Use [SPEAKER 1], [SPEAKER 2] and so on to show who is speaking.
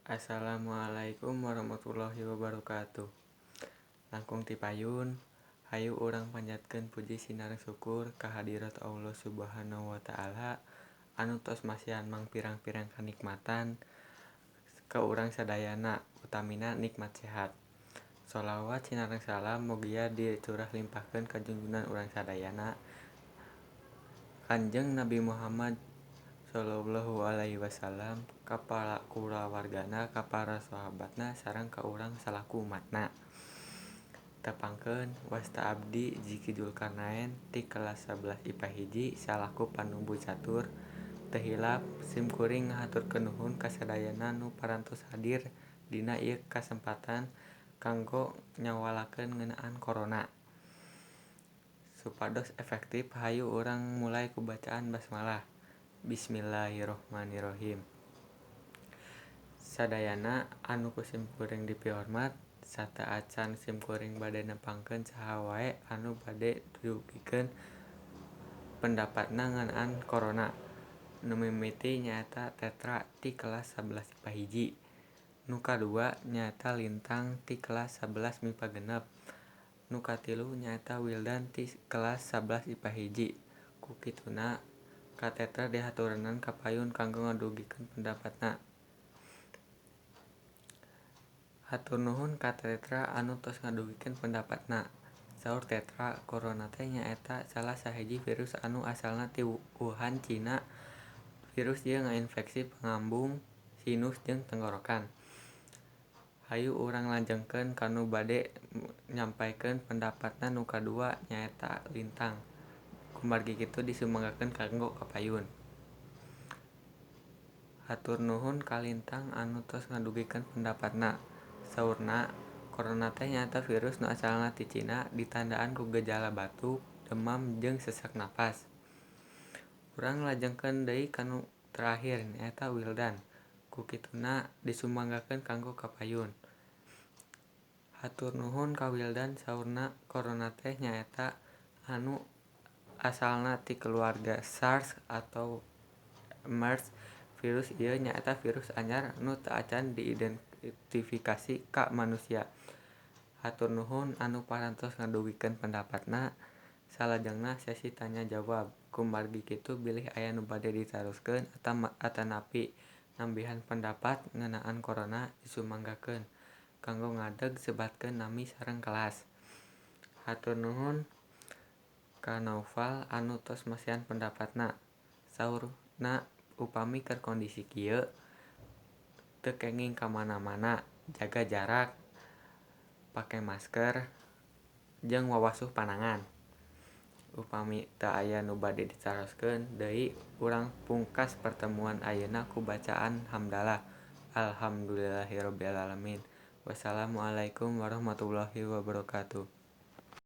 [SPEAKER 1] Assalamualaikum warahmatullahi wabarakatuh. Langkung ti payun, hayu urang panjatkeun puji sinareng syukur ka hadirat Allah Subhanahu wa taala anu tos masihan mangpirang-pirang kanikmatan ka urang sadayana, utamina nikmat sehat. Sholawat sinareng salam mugia dicurah limpahkeun ka junjungan urang sadayana Kanjeng Nabi Muhammad Shallallahu alaihi wasallam, ka para kulawargana, ka para sahabatna sareng ka urang salaku umatna. Tepangkeun, wasta abdi Ziki Zulkarnaen ti kelas 11 IPA 1 salaku panubu catur. Teu hilap sim kuring ngahaturkeun nuhun ka sadayana nu parantos hadir dina ieu kasempatan kanggo nyawalakeun ngeunaan corona. Supados efektif, hayu urang mulai ku bacaan basmalah. Bismillahirrohmanirrohim. Sadayana anu ku sim kuring dipihormat, sateuacan sim kuring bade nepangkeun saha wae anu bade dugikeun pendapatna ngeunaan corona. Nu mimiti nyaeta Tetra ti kelas 11 IPA 1. Nu kadua nyaeta Lintang ti kelas 11 MIPA 6. Nu katilu nyaeta Wildan ti kelas 11 IPA 1. Ku kituna ka Tetra dihaturanan ka payun kanggo ngadugikeun pendapatna. Hatur nuhun ka Tetra anu tos ngadugikeun pendapatna. Saur Tetra, corona teh nyaeta salah sahiji virus anu asalna ti Wuhan, Cina. Virus ieu ngainfeksi pangambung, sinus jeung tenggorokan. Hayu urang lajengkeun ka nu bade nyampaikeun pendapatna nu kadua, nyaeta Lintang. Kumargi kitu disumanggakeun kanggo ka payun. Hatur nuhun ka Lintang anu tos ngadugikeun pendapatna. Saurna, corona teh nyaeta virus nu asalna ti Cina, ditandaan ku gejala batuk, demam jeung sesak napas. Urang lajengkeun deui ka nu terakhir, nyaeta Wildan. Ku kituna disumanggakeun kanggo ka payun. Hatur nuhun ka Wildan, saurna corona teh nyaeta anu asalna ti keluarga SARS atau MERS. Virus ieu nyaeta virus anyar nu teu acan diidentifikasi ka manusia. Hatur nuhun anu parantos ngadugikeun pendapatna. Salajengna sesi tanya jawab. Kumargi kitu bilih aya nu bade ditaroskeun atanapi nambihan pendapat ngeunaan corona, disumanggakeun kanggo ngadeg sebatkeun nami sareng kelas. Hatur nuhun ka Naufal anu tos masihan pendapatna. Saurna, upami keur kondisi kieu teu kenging ka mana-mana, jaga jarak, pake masker jeung wawasuh panangan. Upami teu aya nu bade ditaroskeun deui, urang pungkas pertemuan ayeuna ku bacaan hamdalah. Alhamdulillahirabbil alamin. Wassalamualaikum warahmatullahi wabarakatuh.